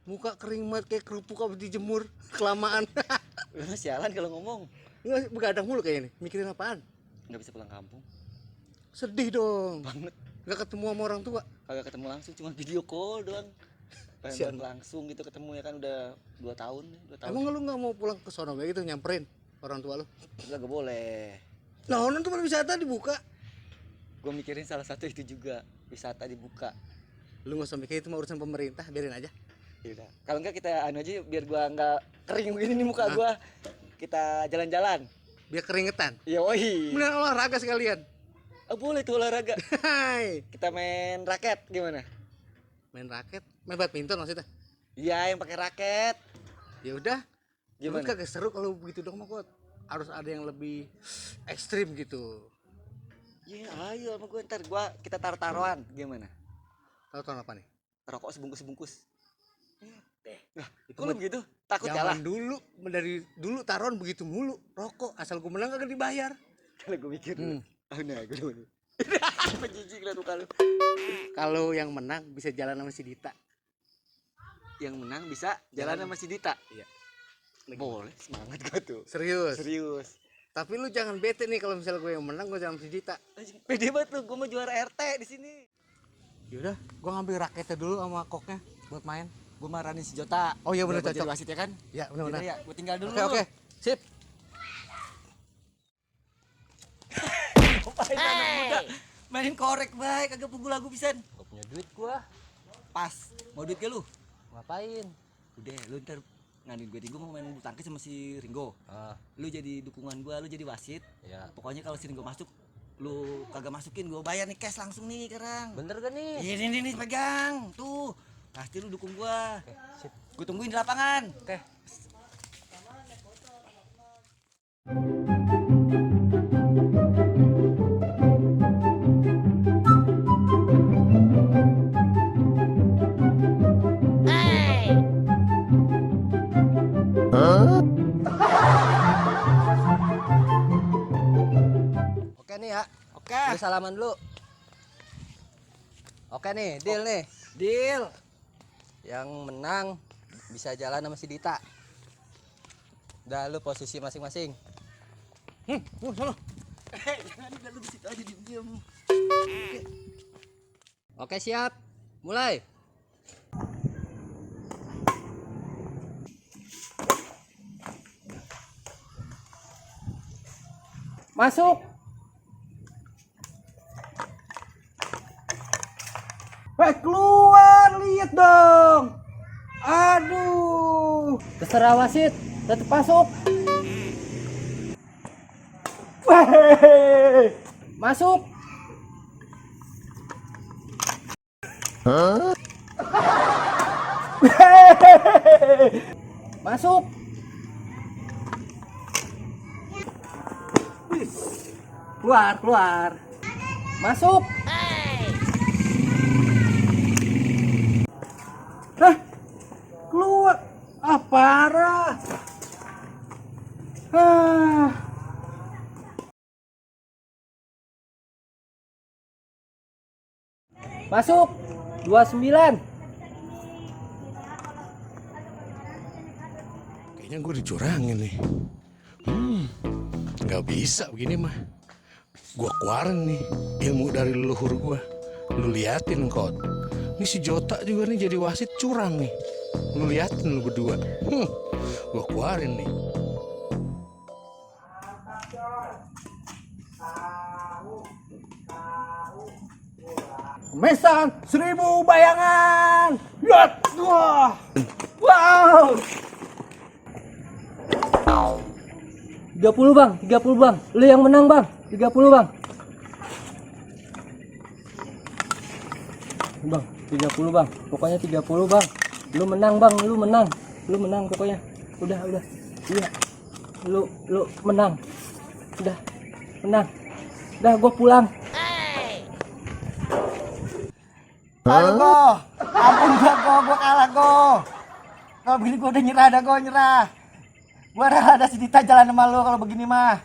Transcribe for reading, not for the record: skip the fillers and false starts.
Muka kering banget kayak kerupuk habis dijemur kelamaan. Lu sialan kalau ngomong. Nggak begadang mulu kayak ini. Mikirin apaan? Nggak bisa pulang kampung. Sedih dong. Banget. Nggak ketemu sama orang tua. Kagak ketemu langsung, cuma video call doang. Pengen langsung gitu ketemu ya kan udah 2 tahun. Emang lu nggak mau pulang ke sono kayak gitu nyamperin orang tua lu? Enggak boleh. Nah, orang tuh wisata dibuka. Gue mikirin salah satu itu juga, wisata dibuka. Lu nggak usah mikir itu mah urusan pemerintah, biarin aja. Yaudah. Kalau enggak kita anu aja biar gua enggak kering begini nih muka gua. Kita jalan-jalan. Biar keringetan. Iya, oi. Kemudian olahraga sekalian. Boleh tuh olahraga. Hai. Kita main raket gimana? Main raket, main badminton maksudnya. Iya, yang pakai raket. Ya udah. Gimana? Lu kagak seru kalau begitu dong mah kok. Harus ada yang lebih ekstrim gitu. Iya, ayo sama gua ntar kita taruh-taruhan gimana? Tahu apa nih? Rokok sebungkus-bungkus. Nah, Itu kok lu begitu? Takut zaman kalah? dulu, dari dulu taruhan begitu mulu. Rokok asal gua menang kagak dibayar. Kalau gua mikir dulu. Nah, gua dulu. Penjijik lah tuh kalau. Kalau yang menang bisa jalan sama si Dita. Yang menang bisa jalan sama si Dita. Iya. Boleh, semangat gua tuh. Serius. Serius. Tapi lu jangan bete nih kalau misalnya gue yang menang gue jalan sama si Dita. Pede banget lu, gua mau juara RT di sini. Yaudah, gue ngambil raketnya dulu sama koknya buat main. Gua marahin si Jota. Oh iya benar Buat jadi cocok. wasit ya kan? Ya benar-benar. Ya, gua tinggal dulu. Oke, sip. Ngapain anak muda? Mainin korek baik, kagak pukul lagu pisan. Gak punya duit gua. Pas, mau duit ke lu? Ngapain? Udah, lu ntar ngadain gue mau main bulu tangkis sama si Ringo. Lu jadi dukungan gua, lu jadi wasit. Ya. Pokoknya kalau si Ringo masuk, lu kagak masukin, gua bayar nih cash langsung nih sekarang. Bener gak nih? Ini pegang. Tuh. Pasti lu dukung gua. Oke, sip. Gua tungguin di lapangan. Oke. Oke nih ya. Oke. Udah salaman dulu. Oke nih, deal nih. Deal. Yang menang bisa jalan sama si Dita. Udah lu posisi masing-masing. Sono. Jangan udah lu di situ aja diem-diem. Oke, siap. Mulai. Masuk. Keluar, lihat dong. Aduh. Terserah wasit, tetap masuk. Masuk. Masuk. Keluar. Masuk. Keluar. Parah. Masuk. 29. Kayaknya gue dicurangin nih. Nggak bisa begini mah. Gua keluarin nih ilmu dari leluhur gua. Lu liatin kok. Ini si Jota juga nih jadi wasit curang nih. Lu liatin lu berdua. Gua keluarin nih. Mesan 1000 bayangan. Lihat. Wow. 30 bang, 30 bang. Lu yang menang bang, 30 bang. Bang, 30 bang. Pokoknya 30 bang. Lu menang bang, lu menang. Lu menang pokoknya. Udah. Iya. Lu menang. Udah. Menang. Udah gua pulang. Aduh go. Ampun gua kalah go. Kalau begini gua udah nyerah dah go, nyerah. Gua ada si Dita jalan sama lu kalau begini mah.